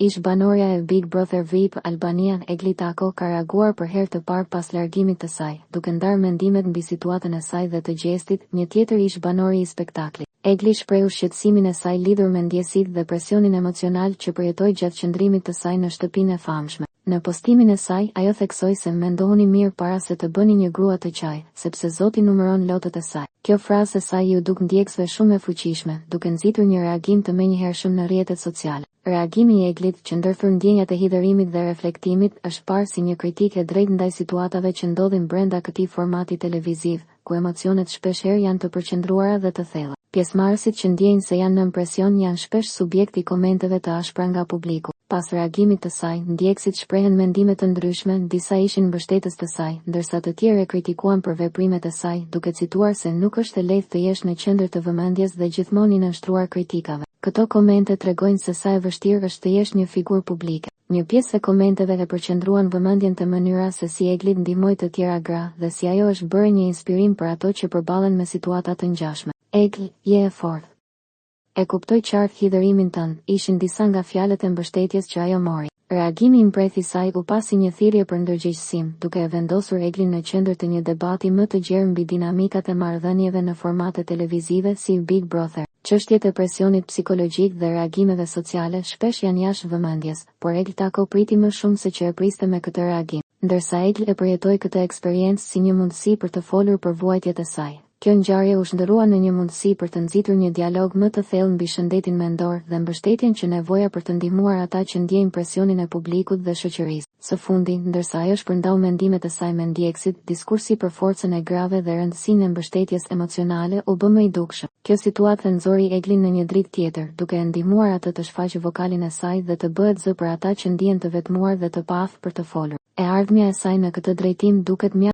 Ish-banorja e Big Brother VIP Albania, Egli Tako ka reaguar për herë të parë pas largimit të saj, duke ndarë mendimet mbi situatën e saj dhe të Gjestit, një tjetër ish-banori i spektaklit. Egli shprehu shqetësimin e saj lidhur me ndjesitë dhe presionin emocional që përjetoi gjatë qëndrimit të saj në shtëpinë e famshme. Në postimin e saj, ajo theksoi se mendohuni mirë para se të bëni një grua të qajë, sepse Zoti numëron lotët e saj. Kjo frazë e saj iu duk ndjekësve shumë e fuqishme, duke nxitur një reagim të menjëhershëm në rrjetet sociale. Reagimi i Eglit, që ndërthur ndjenjat e hidhërimit dhe reflektimit, është parë si një kritikë e drejtë ndaj situatave që ndodhin brenda këtij formati televiziv, ku emocionet shpeshherë janë të përqendruara dhe të thella. Pjesëmarrësit që ndjejnë se janë nën presion janë shpesh subjekt i komenteve të ashpra nga publiku. Pas reagimit të saj, ndjekësit shprehën mendime të ndryshme, disa ishin mbështetës të saj, ndërsa të tjerë e kritikuan për veprimet e saj, duke cituar se nuk është e lehtë të jesh në qendër të vëmendjes dhe gjithmonë i nënshtruar kritikave. Këto komente tregojnë se sa e vështirë është të jesh një figurë publike. Një pjesë e komenteve e përqendruan vëmendjen te mënyra se si Egli ndihmoi të tjera gra dhe si ajo është bërë një inspirim për ato që përballen me situata të ngjashme. Egli, je e fortë. E kuptoj qartë hidhërimin tënd, ishin disa nga fjalët e mbështetjes që ajo mori. Reagimi i mprehtë i saj u pa si një thirrje për ndërgjegjësim, duke e vendosur Eglin në qendër të një debati më të gjerë mbi dinamikat e marrëdhënieve në formate televizive si Big Brother. Çështjet e presionit psikologjik dhe reagimeve sociale shpesh janë jashtë vëmendjes, por Egli Tako priti më shumë se që e priste me këtë reagim. Ndërsa Egli e përjetoi këtë eksperiencë si një mundësi për të folur për vuajtjet e saj, kjo ngjarje u shndërrua në një mundësi për të nxitur një dialog më të thellë mbi shëndetin mendor dhe mbështetjen që nevoja për të ndihmuar ata që ndjejnë presionin e publikut dhe shoqërisë. Së fundi, ndërsa ajo shpërndau mendimet e saj me ndjekësit, diskursi për forcën e grave dhe rëndësinë e mbështetjes emocionale u bë më i dukshëm. Kjo situatë e nxori Eglin në një dritë tjetër, duke e ndihmuar atë të shfaqë vokalin e saj dhe të bëhet zë për ata që ndihen të vetmuar dhe të paaftë për të folur. E ardhmja e saj në këtë drejtim duket mjaft.